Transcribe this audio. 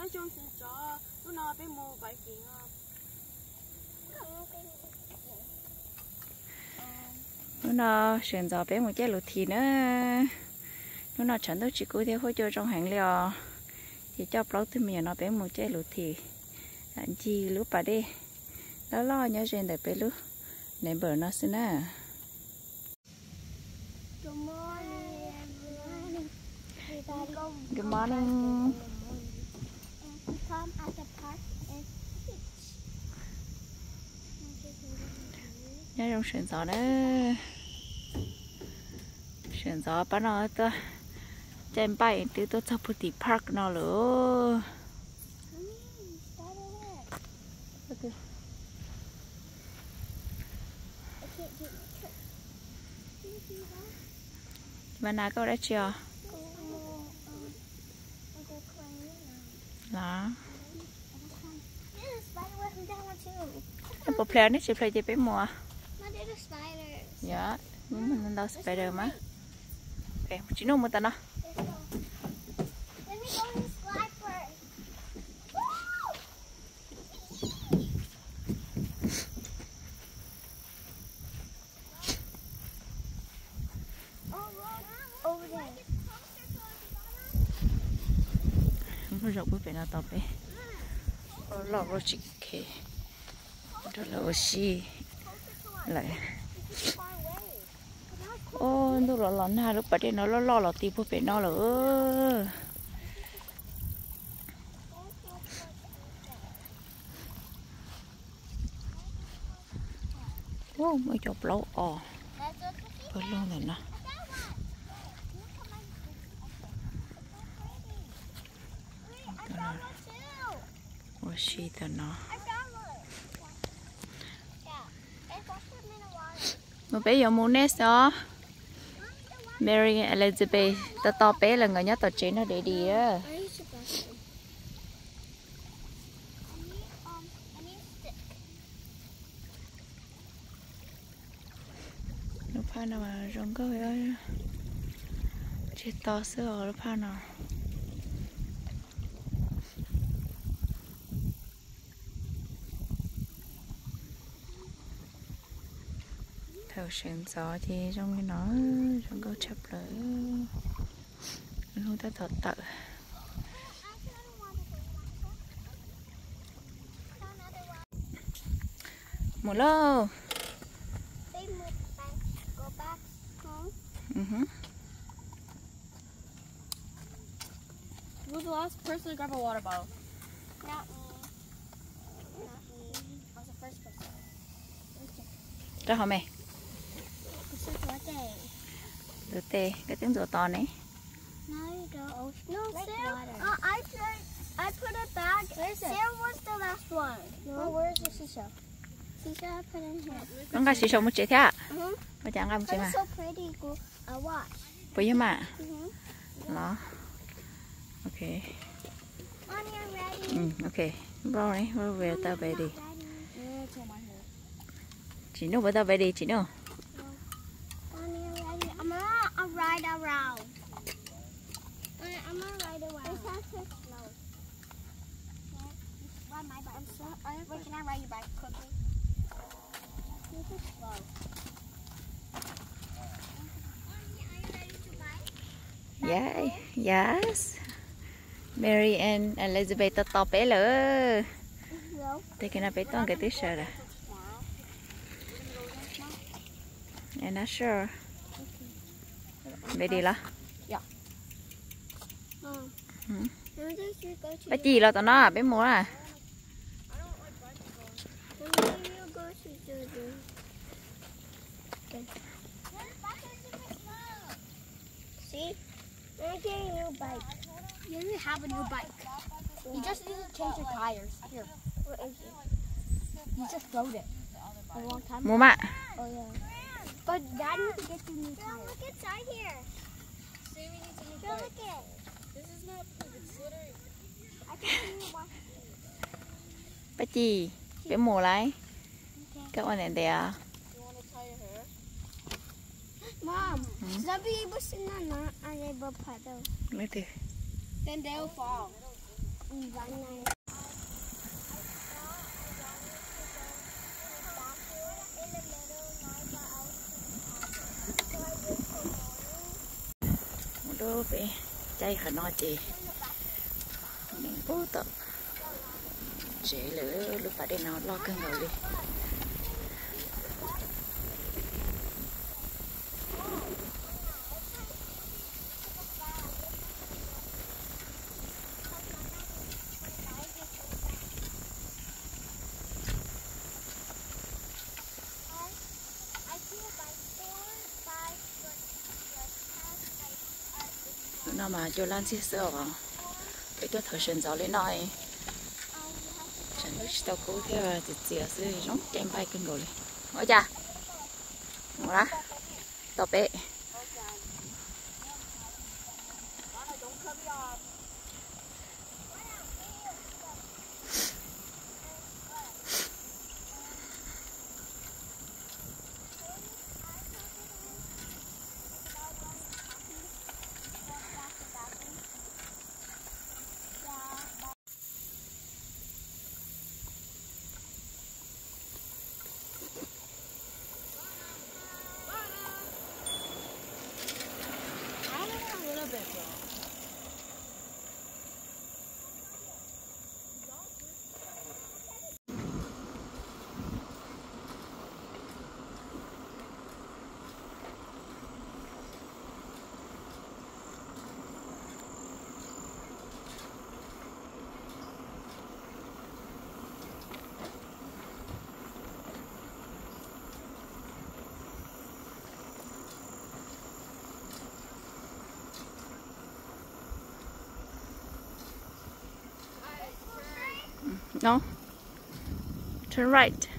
Hnub no sawv ntxov peb mus caij lus thim na. Hnub no tshav ntuj tsis kub thiab huab cua zoo heev li os. Ces coj plaub tug me nyuam no peb mus caij lus thim ncig lub pas dej loj loj nyob ze ntawm peb lub neighbor no xwb na. Good morning. Nyob zoo sawv ntxov na. Sawv ntxov pab no tuaj caij npaij twb tuaj txog puag tim park no lawm. Mas nas koj ua dab tsi os? Los, puas pliag, neb tsis pliag ces peb mus. Yog, ntau spider mas. Tsis nug mus tam no. Muaj zaum puag pem no tos peb. Loj loj tsis khev rau lawv ua si lawm. Ntuj los los nag, lub pas dej no loj loj los ti puag pem no lawm. Muaj cov plaub os, pawg lug ntawm no. Ua si tam no. Mus peb yuav mus next os. Mary Elizabeth tos tos peb lawm, nkawd nyob tom tsev no daddy. Lub phaj no zoo nkauj, tseg to xwb os lub phaj no. Thaum sawv ntxov ces zoo li no, zoo nkauj tshaj plaws. Hnub tab tom tawm. Mus lauj. Who's the last person to grab a water bottle? Not me. Not me. I was the first person. Rau hauv me. Ntxuav tes, koj twb ntxuav tos ne. No, Sarah, uh, I put, I put it back. Sarah was the last one. No, where's the seashell? Seashell, I put in here. Koj nqa siv saum mus tsev thiab? Ua cas nqa mus tsev mas? It's so pretty. Go, uh, watch. Puas yog mas? Los. Ok. Mommy, I'm ready. Ok. Bro, ne, bro, về tao về đi. Ready. Tsis nug, puas tau về đi, tsis nug. Mommy, I'm ready. I'm gonna, uh, ride around. Uh, I'm gonna ride around. This has to slow. Ride my bike. I'm so, I, wait, can I ride your bike quickly? This is slow. Mommy, are you ready to ride? Yes, yes. Mary and Elizabeth tos tos peb lawm. Tej kev no peb tuaj nkawd twb sawv lawm. I'm not sure. Ready los? Pab Ci los tom no peb mus na. See? I'm getting a new bike. You already have a new bike. You just need to change your tires. Here. What is it? You just rode it a long time ago. Mus mas. Oh, yeah. But Dad needs to get you new tires. Look inside here. Say we need some new bikes. Look it. This is not poop. It's litter. I think we need to wash it. Pab Ci, peb mus lawm. Koj ua ntej ntej. Mom, some people sit on that and they will puddle. Leej twg? Then they'll fall. Mus lub peb caij qhov no ces mus pub tom tsev lawm, lub pas dej no loj kawg nkaus li. Hnub no mas cua laj ntxiag xwb os. Peb tuaj thawm sawv ntxov li no, tsam ntub tsis tau kub thiab, txias txias xwb, zoo caij npaij kawg nkaus li. Ua cas? Mus lawm, tau peb. No. Turn right.